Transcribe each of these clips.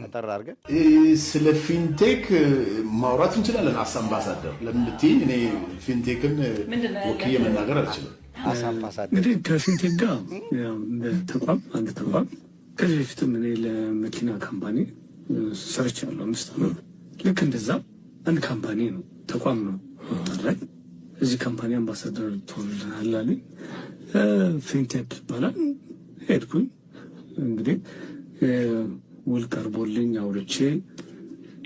አጠር አድርገን ስለ ፊንቴክ ማውራት እንችላለን። As አምባሳደር ለምን ብትይኝ እኔ ፊንቴክን ወክዬ መናገር አልችልም። As አምባሳደር እንግዲህ ከፊንቴክ ጋር ያው እንደ ተቋም፣ አንድ ተቋም፣ ከዚህ በፊትም እኔ ለመኪና company ሰርቻለሁ 5 ዓመት። ልክ እንደዛ አንድ company ነው፣ ተቋም ነው ጠራኝ። እዚህ company አምባሳደር ትሆንልናል አለኝ። ፊንቴክ ይባላል። ሄድኩኝ። እንግዲህ ውል ቀርቦልኝ አውርቼ፣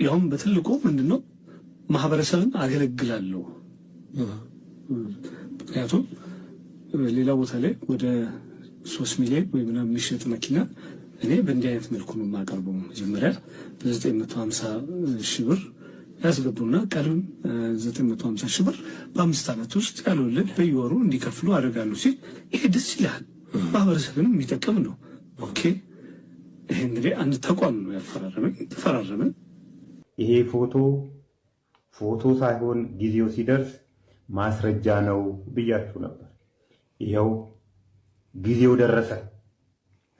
ያውም በትልቁ ምንድን ነው፣ ማህበረሰብን አገለግላለሁ። ምክንያቱም ሌላ ቦታ ላይ ወደ 3 ሚሊዮን ወይ ምናምን የሚሸጥ መኪና እኔ በእንዲህ አይነት መልኩ ነው የማቀርበው። መጀመሪያ በ950 ሺህ ብር ያስገቡና ቀሪውን 950 ሺህ ብር በ5 ዓመት ውስጥ ያለ ወለድ በየወሩ እንዲከፍሉ አደርጋለሁ ሲል ይሄ ደስ ይልሃል። ማህበረሰብንም የሚጠቅም ነው። Okay፣ ይሄ እንግዲህ አንድ ተቋም ነው ያፈራረመኝ። ተፈራረምን። ይሄ ፎቶ ፎቶ ሳይሆን ጊዜው ሲደርስ ማስረጃ ነው ብያችሁ ነበር። ይኸው ጊዜው ደረሰ።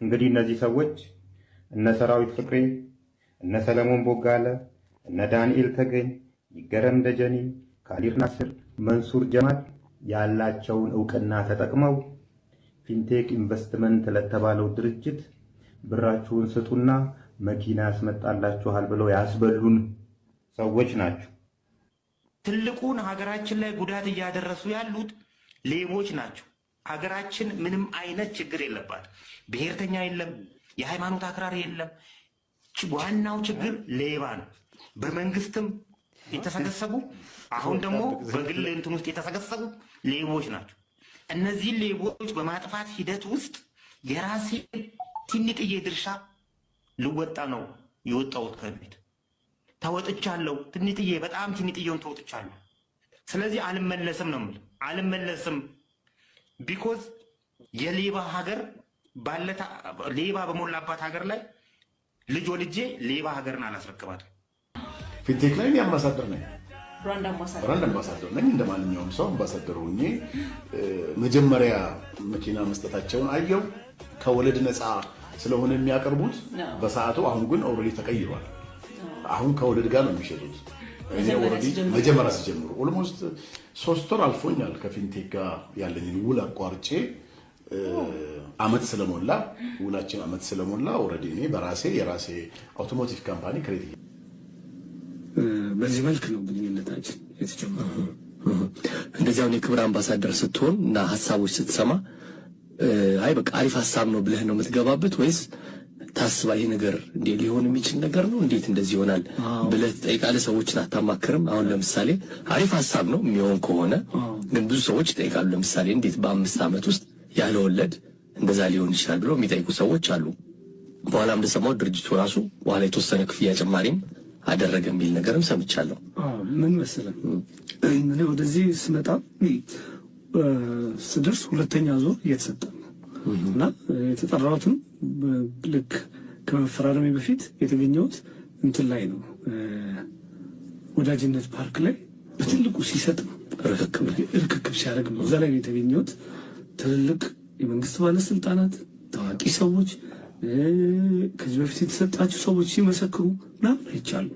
እንግዲህ እነዚህ ሰዎች እነ ሰራዊት ፍቅሬ፣ እነ ሰለሞን ቦጋለ፣ እነ ዳንኤል ተገኝ፣ ይገረም ደጀኔ፣ ካሊድ ናስር፣ መንሱር ጀማል ያላቸውን እውቅና ተጠቅመው ፊንቴክ ኢንቨስትመንት ለተባለው ድርጅት ብራችሁን ስጡና መኪና ያስመጣላችኋል ብለው ያስበሉን ሰዎች ናቸው። ትልቁን ሀገራችን ላይ ጉዳት እያደረሱ ያሉት ሌቦች ናቸው። ሀገራችን ምንም አይነት ችግር የለባት። ብሔርተኛ የለም፣ የሃይማኖት አክራሪ የለም። ዋናው ችግር ሌባ ነው። በመንግስትም የተሰገሰጉ፣ አሁን ደግሞ በግል እንትን ውስጥ የተሰገሰጉ ሌቦች ናቸው። እነዚህን ሌቦች በማጥፋት ሂደት ውስጥ የራሴን ትንጥዬ ድርሻ ልወጣ ነው የወጣሁት ከቤት፣ ተወጥቻለሁ። ትንጥዬ፣ በጣም ትንጥዬውን ተወጥቻለሁ። ስለዚህ አልመለስም ነው የምልህ፣ አልመለስም። Because የሌባ ሀገር ባለ፣ ሌባ በሞላባት ሀገር ላይ ልጅ ወልጄ ሌባ ሀገርን አላስረክባትም። ፊንቴክ ላይ እኔ አምባሳደር ነኝ። Brand አምባሳደር። Brand አምባሳደር ነኝ። እንደ ማንኛውም ሰው አምባሳደር ሆኜ መጀመሪያ መኪና መስጠታቸውን አየው። ከወለድ ነፃ ስለሆነ የሚያቀርቡት በሰዓቱ። አሁን ግን already ተቀይሯል። አሁን ከወለድ ጋር ነው የሚሸጡት። እኔ መጀመሪያ already ሲጀምሩ። መጀመሪያ ሲጀምሩ almost 3 ወር አልፎኛል። ከፊንቴክ ጋር ያለኝን ውል አቋርጬ አመት ስለሞላ፣ ውላችን አመት ስለሞላ already እኔ በራሴ የራሴ automotive company create በዚህ መልክ ነው ግንኙነታችን የተጀመረው። እንደዚያውን የክብር አምባሳደር ስትሆን እና ሀሳቦች ስትሰማ አይ በቃ አሪፍ ሀሳብ ነው ብለህ ነው የምትገባበት ወይስ ታስባ ይሄ ነገር እንዴ ሊሆን የሚችል ነገር ነው፣ እንዴት እንደዚህ ይሆናል ብለህ ትጠይቃለህ? ሰዎችን አታማክርም? አሁን ለምሳሌ አሪፍ ሀሳብ ነው የሚሆን ከሆነ፣ ግን ብዙ ሰዎች ይጠይቃሉ። ለምሳሌ እንዴት በ5 ዓመት ውስጥ ያለ ወለድ እንደዛ ሊሆን ይችላል ብለው የሚጠይቁ ሰዎች አሉ። በኋላም እንደሰማው ድርጅቱ ራሱ በኋላ የተወሰነ ክፍያ ጭማሪም አደረገ የሚል ነገርም ሰምቻለሁ። አዎ፣ ምን መሰለህ፣ እኔ ወደዚህ ስመጣ ስደርስ ሁለተኛ ዙር እየተሰጠ ነው እና የተጠራሁትም ልክ ከመፈራረሜ በፊት የተገኘሁት እንትን ላይ ነው፣ ወዳጅነት ፓርክ ላይ በትልቁ ሲሰጥ ነው፣ ርክክብ ላይ። ርክክብ ሲያደርግ ነው። እዛ ላይ ነው የተገኘሁት። ትልልቅ የመንግስት ባለስልጣናት፣ ታዋቂ ሰዎች፣ ከዚህ በፊት የተሰጣቸው ሰዎች ሲመሰክሩ ምናምን አይቻሉ።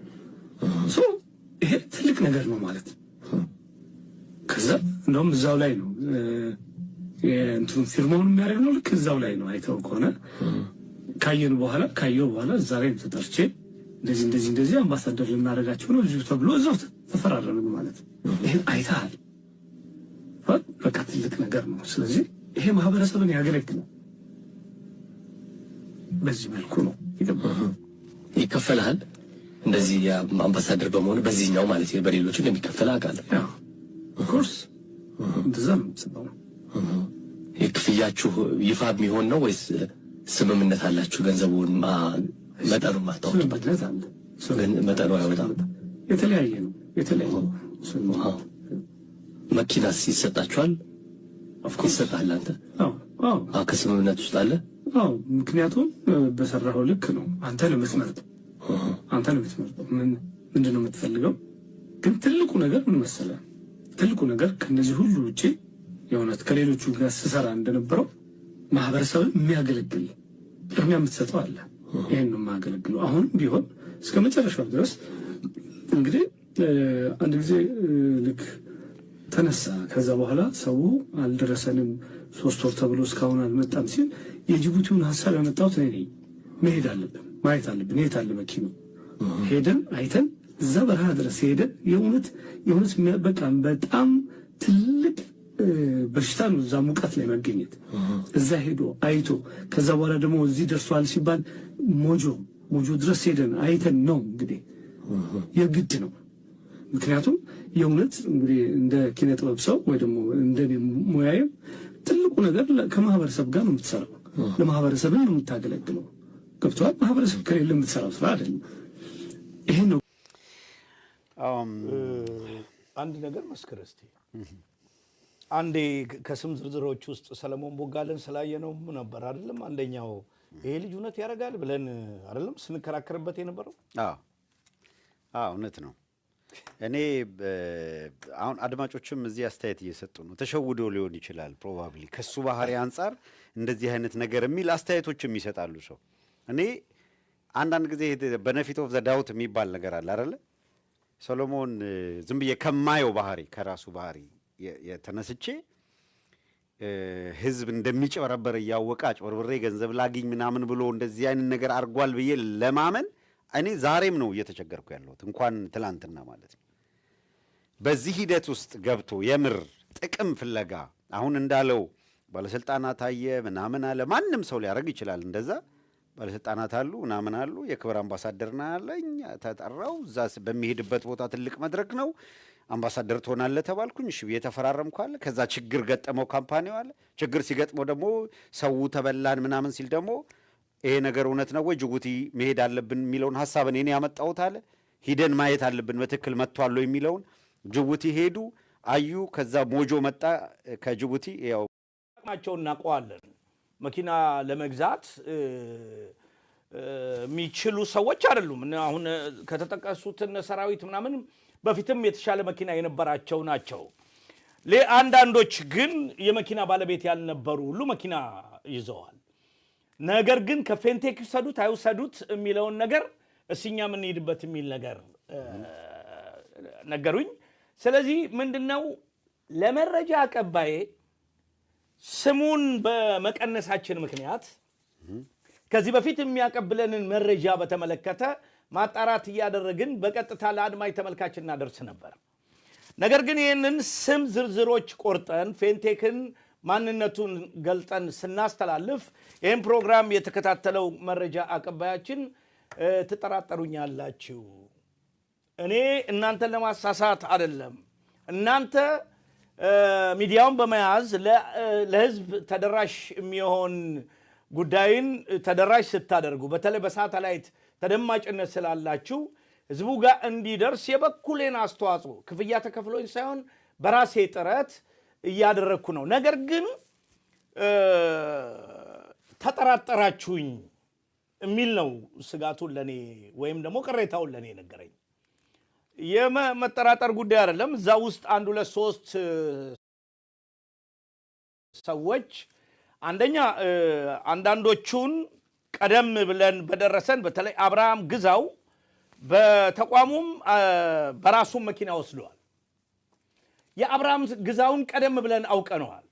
So ይሄ ትልቅ ነገር ነው ማለት ነው። ከዛ እንደውም እዛው ላይ ነው እንትኑ ፊርማውን የሚያደርግ ነው። ልክ እዛው ላይ ነው፣ አይተው ከሆነ፣ ካየን በኋላ፣ ካየው በኋላ እዛ ላይ ተጠርቼ እንደዚህ እንደዚህ እንደዚህ አምባሳደር ልናደርጋቸው ነው እዚሁ ተብሎ እዛው ተፈራረምን ማለት ነው። ይህን አይተሃል፣ በቃ ትልቅ ነገር ነው። ስለዚህ ይሄ ማህበረሰብን ያገለግላል። በዚህ መልኩ ነው የገባው። ይከፈልሃል? እንደዚህ አምባሳደር በመሆኑ በዚህኛው ማለት ነው። በሌሎቹ እንደሚከፈል አውቃለሁ። Of course እንደዛ ነው የምትሰማው። የክፍያችሁ ይፋ የሚሆን ነው ወይስ ስምምነት አላችሁ? ገንዘቡን መጠኑን ማታወጡበት? ስምምነት አለ። ግን መጠኑ አይወጣም። የተለያየ ነው፣ የተለያየ ነው ስምምነት። መኪናስ ይሰጣችኋል? ይሰጣል አንተ? አዎ። አዎ፣ ከስምምነት ውስጥ አለ። አዎ፣ ምክንያቱም በሰራኸው ልክ ነው አንተ ነው የምትመርጠው። አንተ ነው የምትመርጠው። ምን ምንድን ነው የምትፈልገው? ግን ትልቁ ነገር ምን መሰለህ? ትልቁ ነገር ከነዚህ ሁሉ ውጪ የእውነት ከሌሎቹ ጋር ስሰራ እንደነበረው ማህበረሰብን የሚያገለግል ቅድሚያ የምትሰጠው አለ። ይሄን ነው የማገለግለው። አሁንም ቢሆን እስከ መጨረሻው ድረስ እንግዲህ አንድ ጊዜ ልክ ተነሳ። ከዛ በኋላ ሰው አልደረሰንም፣ 3 ወር ተብሎ እስካሁን አልመጣም ሲል የጅቡቲውን ሀሳብ ያመጣሁት እኔ ነኝ። መሄድ አለብን፣ ማየት አለብን። የት አለ መኪናው? ሄደን አይተን እዛ በረሃ ድረስ ሄደን የእውነት የእውነት በቃ በጣም ትልቅ በሽታ ነው እዛ ሙቀት ላይ መገኘት። እዛ ሄዶ አይቶ ከዛ በኋላ ደግሞ እዚህ ደርሷል ሲባል ሞጆ ድረስ ሄደን አይተን ነው እንግዲህ የግድ ነው። ምክንያቱም የእውነት እንግዲህ እንደ ኪነ ጥበብ ሰው ወይ ደግሞ እንደ ሙያዬም ትልቁ ነገር ከማህበረሰብ ጋር ነው የምትሰራው፣ ለማህበረሰብ ነው የምታገለግለው። ገብቶሃል? ማህበረሰብ ከሌለ የምትሰራው ስራ አይደለም። ይሄን ነው። አንድ ነገር መስክር እስቲ። አንዴ ከስም ዝርዝሮች ውስጥ ሰለሞን ቦጋለን ስላየነው ነበር አይደለም? አንደኛው ይሄ ልጅ እውነት ያደርጋል ብለን አይደለም ስንከራከርበት የነበረው? አዎ፣ እውነት ነው። እኔ አሁን አድማጮችም እዚህ አስተያየት እየሰጡ ነው። ተሸውዶ ሊሆን ይችላል፣ probably ከሱ ባህሪ አንጻር እንደዚህ አይነት ነገር የሚል አስተያየቶችም ይሰጣሉ። ሰው እኔ አንዳንድ ጊዜ benefit of the doubt የሚባል ነገር አለ አይደለ? ሰሎሞን ዝም ብዬ ከማየው ባህሪ፣ ከራሱ ባህሪ የተነስቼ ህዝብ እንደሚጭበረበር እያወቀ አጭበርብሬ ገንዘብ ላግኝ ምናምን ብሎ እንደዚህ አይነት ነገር አድርጓል ብዬ ለማመን እኔ ዛሬም ነው እየተቸገርኩ ያለሁት፣ እንኳን ትላንትና ማለት ነው። በዚህ ሂደት ውስጥ ገብቶ የምር ጥቅም ፍለጋ አሁን እንዳለው ባለስልጣናት አየ ምናምን አለ፣ ማንም ሰው ሊያደርግ ይችላል እንደዛ። ባለስልጣናት አሉ ምናምን አሉ፣ የክብር አምባሳደር ና አለኝ፣ ተጠራው። እዛ በሚሄድበት ቦታ ትልቅ መድረክ ነው። አምባሳደር ትሆናለህ ተባልኩኝ። እሺ ብዬ ተፈራረምኩ አለ። ከዛ ችግር ገጠመው company ው አለ። ችግር ሲገጥመው ደግሞ ሰው ተበላን ምናምን ሲል ደግሞ ይሄ ነገር እውነት ነው ወይ፣ ጅቡቲ መሄድ አለብን የሚለውን ሀሳብ እኔ ያመጣሁት አለ። ሂደን ማየት አለብን በትክክል መጥቷል ወይ የሚለውን። ጅቡቲ ሄዱ፣ አዩ። ከዛ ሞጆ መጣ ከጅቡቲ ያው አቅማቸውን እናውቀዋለን። መኪና ለመግዛት የሚችሉ ሰዎች አይደሉም። እና አሁን ከተጠቀሱት እነ ሰራዊት ምናምን በፊትም የተሻለ መኪና የነበራቸው ናቸው። አንዳንዶች ግን የመኪና ባለቤት ያልነበሩ ሁሉ መኪና ይዘዋል። ነገር ግን ከፌንቴክ ይውሰዱት አይውሰዱት የሚለውን ነገር እስኪ እኛ የምንሄድበት የሚል ነገር ነገሩኝ። ስለዚህ ምንድነው ለመረጃ አቀባዬ ስሙን በመቀነሳችን ምክንያት ከዚህ በፊት የሚያቀብለንን መረጃ በተመለከተ ማጣራት እያደረግን በቀጥታ ለአድማጭ ተመልካች እናደርስ ነበር። ነገር ግን ይህንን ስም ዝርዝሮች ቆርጠን ፌንቴክን ማንነቱን ገልጠን ስናስተላልፍ ይህን ፕሮግራም የተከታተለው መረጃ አቀባያችን ትጠራጠሩኛላችሁ፣ እኔ እናንተን ለማሳሳት አይደለም። እናንተ ሚዲያውን በመያዝ ለሕዝብ ተደራሽ የሚሆን ጉዳይን ተደራሽ ስታደርጉ በተለይ በሳተላይት ተደማጭነት ስላላችሁ ሕዝቡ ጋር እንዲደርስ የበኩሌን አስተዋጽኦ ክፍያ ተከፍሎኝ ሳይሆን በራሴ ጥረት እያደረግኩ ነው። ነገር ግን ተጠራጠራችሁኝ የሚል ነው ስጋቱን ለኔ ወይም ደግሞ ቅሬታውን ለኔ ነገረኝ። የመጠራጠር ጉዳይ አይደለም። እዛ ውስጥ አንድ ሁለት ሶስት ሰዎች አንደኛ አንዳንዶቹን ቀደም ብለን በደረሰን በተለይ አብርሃም ግዛው በተቋሙም በራሱም መኪና ወስደዋል። የአብርሃም ግዛውን ቀደም ብለን አውቀነዋል።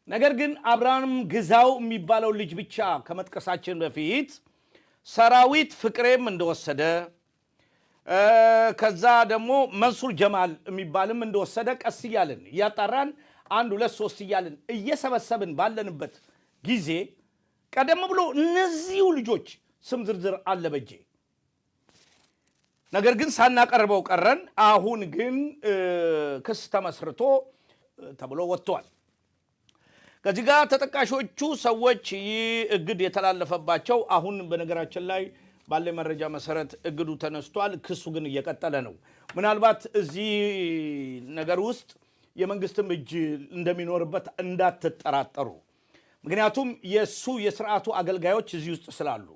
ነገር ግን አብርሃም ግዛው የሚባለው ልጅ ብቻ ከመጥቀሳችን በፊት ሰራዊት ፍቅሬም እንደወሰደ፣ ከዛ ደግሞ መንሱር ጀማል የሚባልም እንደወሰደ ቀስ እያልን እያጣራን አንድ ሁለት ሶስት እያልን እየሰበሰብን ባለንበት ጊዜ ቀደም ብሎ እነዚሁ ልጆች ስም ዝርዝር አለ በጄ። ነገር ግን ሳናቀርበው ቀረን። አሁን ግን ክስ ተመስርቶ ተብሎ ወጥቷል። ከዚህ ጋር ተጠቃሾቹ ሰዎች ይህ እግድ የተላለፈባቸው አሁን በነገራችን ላይ ባለ መረጃ መሰረት እግዱ ተነስቷል። ክሱ ግን እየቀጠለ ነው። ምናልባት እዚህ ነገር ውስጥ የመንግስትም እጅ እንደሚኖርበት እንዳትጠራጠሩ። ምክንያቱም የእሱ የስርዓቱ አገልጋዮች እዚህ ውስጥ ስላሉ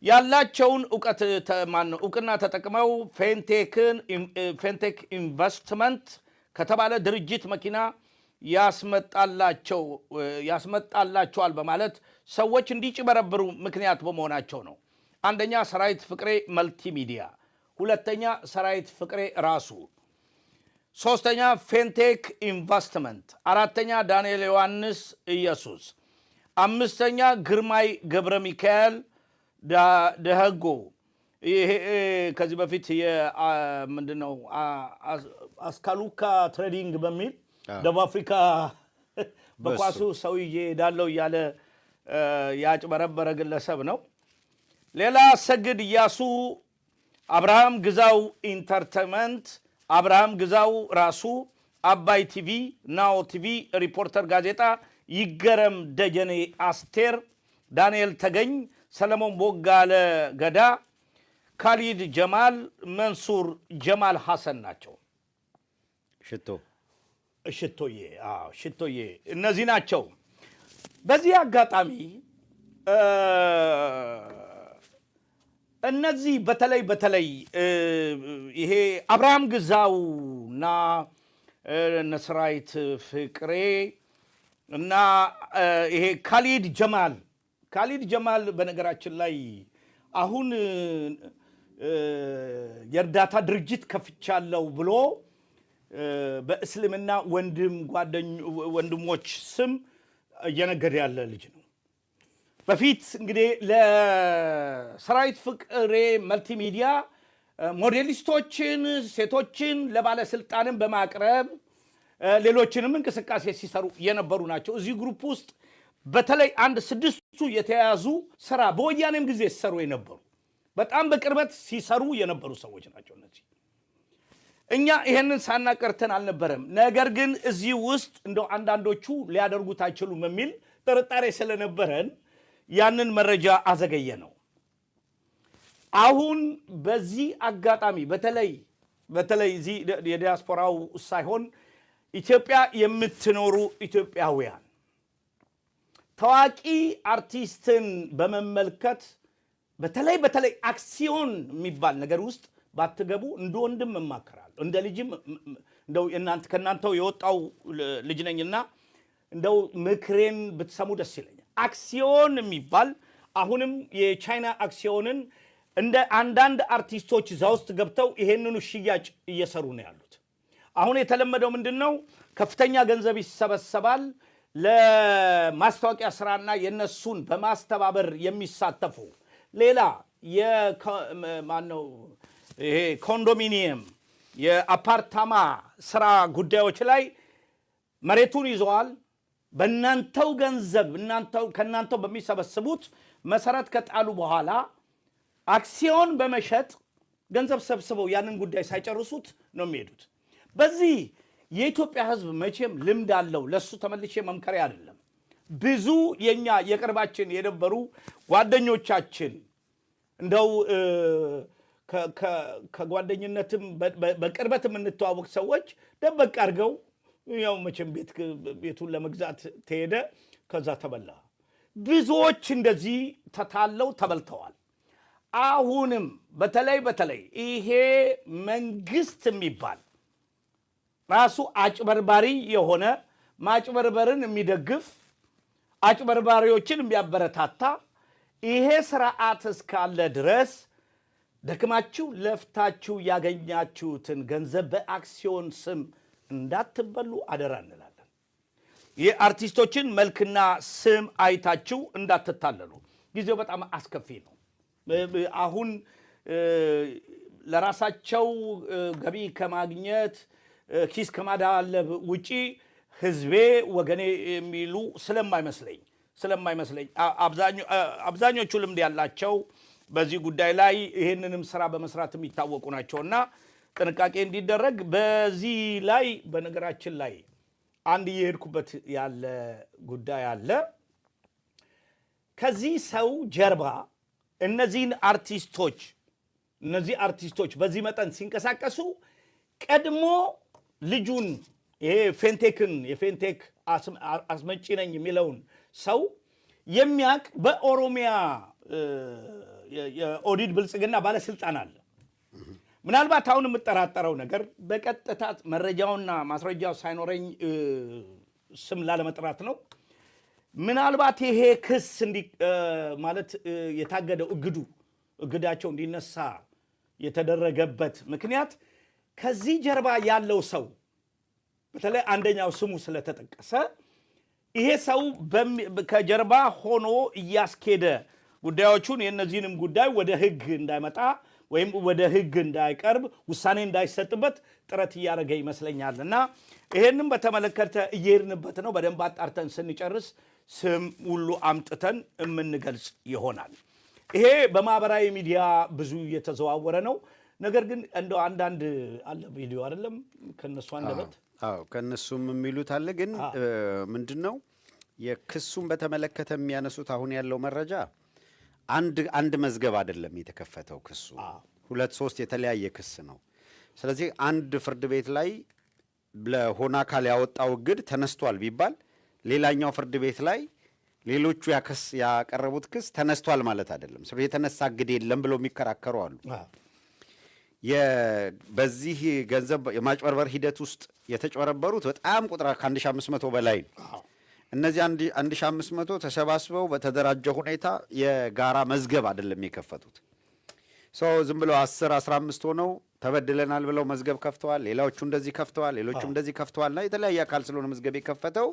ያላቸውን እውቀት ማነው እውቅና ተጠቅመው ፌንቴክ ኢንቨስትመንት ከተባለ ድርጅት መኪና ያስመጣላቸዋል በማለት ሰዎች እንዲጭበረብሩ ምክንያት በመሆናቸው ነው። አንደኛ ሰራዊት ፍቅሬ መልቲሚዲያ፣ ሁለተኛ ሰራዊት ፍቅሬ ራሱ፣ ሶስተኛ ፌንቴክ ኢንቨስትመንት፣ አራተኛ ዳንኤል ዮሐንስ ኢየሱስ፣ አምስተኛ ግርማይ ገብረ ሚካኤል ደህጎ። ይሄ ከዚህ በፊት ምንድነው አስካሉካ ትሬዲንግ በሚል ደቡብ አፍሪካ በኳሱ ሰውዬ ሄዳለው እያለ ያጭበረበረ ግለሰብ ነው። ሌላ ሰግድ እያሱ፣ አብርሃም ግዛው ኢንተርቴንመንት፣ አብርሃም ግዛው ራሱ፣ አባይ ቲቪ፣ ናኦ ቲቪ፣ ሪፖርተር ጋዜጣ፣ ይገረም ደጀኔ አስቴር፣ ዳንኤል ተገኝ፣ ሰለሞን ቦጋለ ገዳ፣ ካሊድ ጀማል፣ መንሱር ጀማል ሐሰን ናቸው። ሽቶ ሽቶዬ፣ አዎ ሽቶዬ፣ እነዚህ ናቸው። በዚህ አጋጣሚ እነዚህ በተለይ ይሄ አብርሃም ግዛውና ነስራይት ፍቅሬ እና ይሄ ካሊድ ጀማል በነገራችን ላይ አሁን የእርዳታ ድርጅት ከፍቻለሁ ብሎ በእስልምና ወንድሞች ስም እየነገደ ያለ ልጅ ነው። በፊት እንግዲህ ለሰራዊት ፍቅሬ መልቲሚዲያ ሞዴሊስቶችን፣ ሴቶችን ለባለስልጣንም በማቅረብ ሌሎችንም እንቅስቃሴ ሲሰሩ የነበሩ ናቸው። እዚህ group ውስጥ በተለይ አንድ 6ቱ የተያዙ ስራ በወያኔም ጊዜ ሲሰሩ የነበሩ በጣም በቅርበት ሲሰሩ የነበሩ ሰዎች ናቸው እነዚህ። እኛ ይሄንን ሳናቀርተን አልነበረም። ነገር ግን እዚህ ውስጥ እንደው አንዳንዶቹ ሊያደርጉት አይችሉም የሚል ጥርጣሬ ስለነበረን ያንን መረጃ አዘገየ ነው። አሁን በዚህ አጋጣሚ በተለይ እዚህ የዲያስፖራው ሳይሆን ኢትዮጵያ የምትኖሩ ኢትዮጵያውያን ታዋቂ አርቲስትን በመመልከት በተለይ አክሲዮን የሚባል ነገር ውስጥ ባትገቡ እንደ ወንድም እማከራለሁ፣ እንደ ልጅም እንደው እናንተ ከናንተው የወጣው ልጅ ነኝና እንደው ምክሬን ብትሰሙ ደስ ይለኛል። አክሲዮን የሚባል አሁንም የቻይና አክሲዮንን እንደ አንዳንድ አርቲስቶች እዛ ውስጥ ገብተው ይሄንኑ ሽያጭ እየሰሩ ነው ያሉት። አሁን የተለመደው ምንድነው? ከፍተኛ ገንዘብ ይሰበሰባል ለማስታወቂያ ስራና የነሱን በማስተባበር የሚሳተፉ ሌላ የማነው ይሄ ኮንዶሚኒየም የአፓርታማ ስራ ጉዳዮች ላይ መሬቱን ይዘዋል። በእናንተው ገንዘብ እናንተው ከናንተው በሚሰበስቡት መሰረት ከጣሉ በኋላ አክሲዮን በመሸጥ ገንዘብ ሰብስበው ያንን ጉዳይ ሳይጨርሱት ነው የሚሄዱት። በዚህ የኢትዮጵያ ሕዝብ መቼም ልምድ አለው። ለሱ ተመልሼ መምከሪያ አይደለም። ብዙ የኛ የቅርባችን የነበሩ ጓደኞቻችን እንደው ከጓደኝነትም በቅርበት የምንተዋወቅ ሰዎች ደበቅ አድርገው ያው መቼም ቤቱን ለመግዛት ተሄደ፣ ከዛ ተበላ። ብዙዎች እንደዚህ ተታለው ተበልተዋል። አሁንም በተለይ ይሄ መንግስት የሚባል ራሱ አጭበርባሪ የሆነ ማጭበርበርን የሚደግፍ አጭበርባሪዎችን የሚያበረታታ ይሄ ስርዓት እስካለ ድረስ ደክማችሁ ለፍታችሁ ያገኛችሁትን ገንዘብ በአክሲዮን ስም እንዳትበሉ አደራ እንላለን። የአርቲስቶችን መልክና ስም አይታችሁ እንዳትታለሉ። ጊዜው በጣም አስከፊ ነው። አሁን ለራሳቸው ገቢ ከማግኘት ኪስ ከማዳለብ ውጪ ህዝቤ ወገኔ የሚሉ ስለማይመስለኝ አብዛኞቹ ልምድ ያላቸው በዚህ ጉዳይ ላይ ይሄንንም ስራ በመስራት የሚታወቁ ናቸውና ጥንቃቄ እንዲደረግ። በዚህ ላይ በነገራችን ላይ አንድ እየሄድኩበት ያለ ጉዳይ አለ። ከዚህ ሰው ጀርባ እነዚህ አርቲስቶች በዚህ መጠን ሲንቀሳቀሱ ቀድሞ ልጁን ይሄ ፌንቴክን የፌንቴክ አስመጪ ነኝ የሚለውን ሰው የሚያቅ በኦሮሚያ የኦዲድ ብልጽግና ባለስልጣን አለ። ምናልባት አሁን የምጠራጠረው ነገር በቀጥታ መረጃውና ማስረጃው ሳይኖረኝ ስም ላለመጥራት ነው። ምናልባት ይሄ ክስ እንዲ ማለት የታገደው እግዱ እግዳቸው እንዲነሳ የተደረገበት ምክንያት ከዚህ ጀርባ ያለው ሰው፣ በተለይ አንደኛው ስሙ ስለተጠቀሰ፣ ይሄ ሰው ከጀርባ ሆኖ እያስኬደ ጉዳዮቹን የእነዚህንም ጉዳይ ወደ ሕግ እንዳይመጣ ወይም ወደ ሕግ እንዳይቀርብ፣ ውሳኔ እንዳይሰጥበት ጥረት እያደረገ ይመስለኛል። እና ይሄንም በተመለከተ እየሄድንበት ነው። በደንብ አጣርተን ስንጨርስ ስም ሁሉ አምጥተን የምንገልጽ ይሆናል። ይሄ በማህበራዊ ሚዲያ ብዙ እየተዘዋወረ ነው። ነገር ግን እንደው አንዳንድ አለ፣ ቪዲዮ አይደለም ከነሱ አንደበት። አዎ፣ ከእነሱም የሚሉት አለ። ግን ምንድን ነው የክሱን በተመለከተ የሚያነሱት? አሁን ያለው መረጃ አንድ መዝገብ አይደለም የተከፈተው ክሱ፣ ሁለት ሶስት የተለያየ ክስ ነው። ስለዚህ አንድ ፍርድ ቤት ላይ ለሆነ አካል ያወጣው እግድ ተነስቷል ቢባል ሌላኛው ፍርድ ቤት ላይ ሌሎቹ ያቀረቡት ክስ ተነስቷል ማለት አይደለም። ስለዚህ የተነሳ እግድ የለም ብለው የሚከራከሩ አሉ። በዚህ ገንዘብ የማጭበርበር ሂደት ውስጥ የተጭበረበሩት በጣም ቁጥር ከ1500 በላይ ነው። እነዚህ 1500 ተሰባስበው በተደራጀ ሁኔታ የጋራ መዝገብ አይደለም የከፈቱት። So ዝም ብለው 10 15 ሆነው ተበድለናል ብለው መዝገብ ከፍተዋል። ሌላዎቹ እንደዚህ ከፍተዋል፣ ሌሎቹም እንደዚህ ከፍተዋል። እና የተለያየ አካል ስለሆነ መዝገብ የከፈተው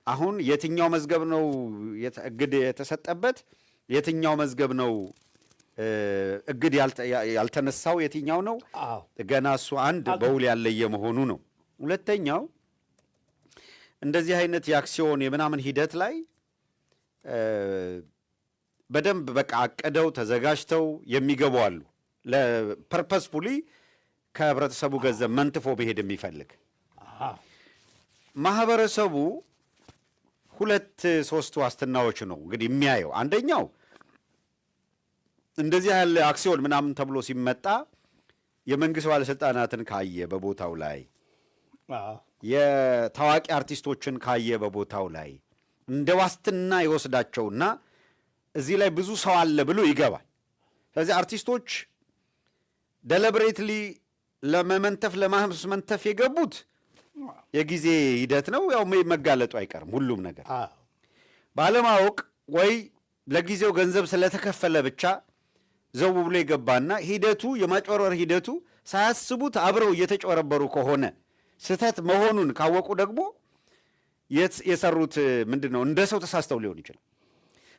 አሁን የትኛው መዝገብ ነው እግድ የተሰጠበት፣ የትኛው መዝገብ ነው እግድ ያልተነሳው፣ የትኛው ነው? ገና እሱ አንድ በውል ያለየ መሆኑ ነው። ሁለተኛው እንደዚህ አይነት የአክሲዮን የምናምን ሂደት ላይ በደንብ በቃ አቅደው ተዘጋጅተው የሚገቡ አሉ። ለ purposefully ከህብረተሰቡ ገንዘብ መንትፎ መሄድ የሚፈልግ። ማህበረሰቡ ሁለት ሶስት ዋስትናዎች ነው እንግዲህ የሚያየው። አንደኛው እንደዚህ ያለ አክሲዮን ምናምን ተብሎ ሲመጣ የመንግስት ባለስልጣናትን ካየ በቦታው ላይ፣ የታዋቂ አርቲስቶችን ካየ በቦታው ላይ እንደ ዋስትና ይወስዳቸውና እዚህ ላይ ብዙ ሰው አለ ብሎ ይገባል። ስለዚህ አርቲስቶች deliberately ለመመንተፍ ለማስመንተፍ የገቡት የጊዜ ሂደት ነው። ያው መጋለጡ አይቀርም ሁሉም ነገር። ባለማወቅ ወይ ለጊዜው ገንዘብ ስለተከፈለ ብቻ ዘው ብሎ የገባና ሂደቱ የማጭበርበር ሂደቱ ሳያስቡት አብረው እየተጭበረበሩ ከሆነ፣ ስህተት መሆኑን ካወቁ ደግሞ የሰሩት ምንድን ነው? እንደ ሰው ተሳስተው ሊሆን ይችላል።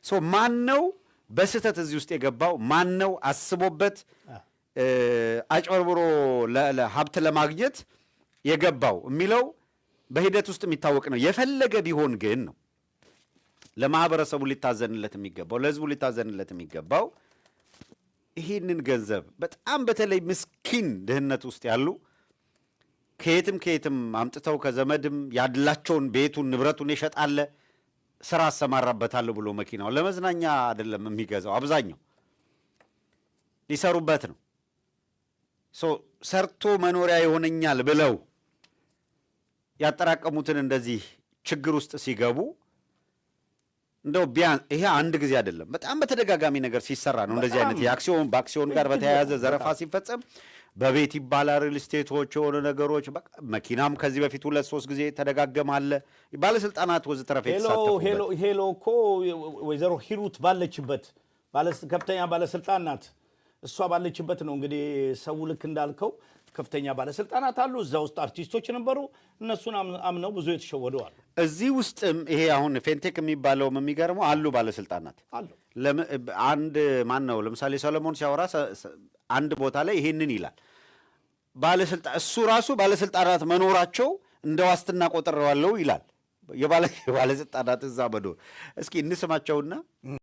So ማን ነው በስህተት እዚህ ውስጥ የገባው? ማን ነው አስቦበት አጭበርብሮ ሀብት ለማግኘት የገባው የሚለው በሂደት ውስጥ የሚታወቅ ነው። የፈለገ ቢሆን ግን ነው ለማህበረሰቡ ሊታዘንለት የሚገባው፣ ለህዝቡ ሊታዘንለት የሚገባው ይህንን ገንዘብ በጣም በተለይ ምስኪን ድህነት ውስጥ ያሉ ከየትም ከየትም አምጥተው ከዘመድም ያድላቸውን ቤቱን ንብረቱን የሸጣለ፣ ስራ አሰማራበታለሁ ብሎ መኪናው ለመዝናኛ አይደለም የሚገዛው፣ አብዛኛው ሊሰሩበት ነው። So ሰርቶ መኖሪያ ይሆነኛል ብለው ያጠራቀሙትን እንደዚህ ችግር ውስጥ ሲገቡ እንደው ቢያንስ ይሄ አንድ ጊዜ አይደለም፣ በጣም በተደጋጋሚ ነገር ሲሰራ ነው። እንደዚህ አይነት የአክሲዮን በአክሲዮን ጋር በተያያዘ ዘረፋ ሲፈጸም በቤት ይባላል፣ ሪል ስቴቶች የሆኑ ነገሮች፣ በቃ መኪናም ከዚህ በፊት ሁለት ሶስት ጊዜ ተደጋገመ አለ። ባለስልጣናት ወዘተረፈ ሄሎ የተሳተፉበት። ሄሎ ሄሎ እኮ ወይዘሮ ሂሩት ባለችበት፣ ከፍተኛ ባለስልጣን ናት። እሷ ባለችበት ነው እንግዲህ ሰው ልክ እንዳልከው ከፍተኛ ባለስልጣናት አሉ። እዛ ውስጥ አርቲስቶች ነበሩ። እነሱን አምነው ብዙ የተሸወዱ አሉ። እዚህ ውስጥም ይሄ አሁን ፌንቴክ የሚባለውም የሚገርመው አሉ ባለስልጣናት። አሉ። አንድ ማን ነው ለምሳሌ ሰለሞን ሲያወራ አንድ ቦታ ላይ ይሄንን ይላል። ባለስልጣን እሱ ራሱ ባለስልጣናት መኖራቸው እንደ ዋስትና ቆጥሬዋለሁ ይላል። የባለስልጣናት እዛ መኖር እስኪ እንስማቸውና።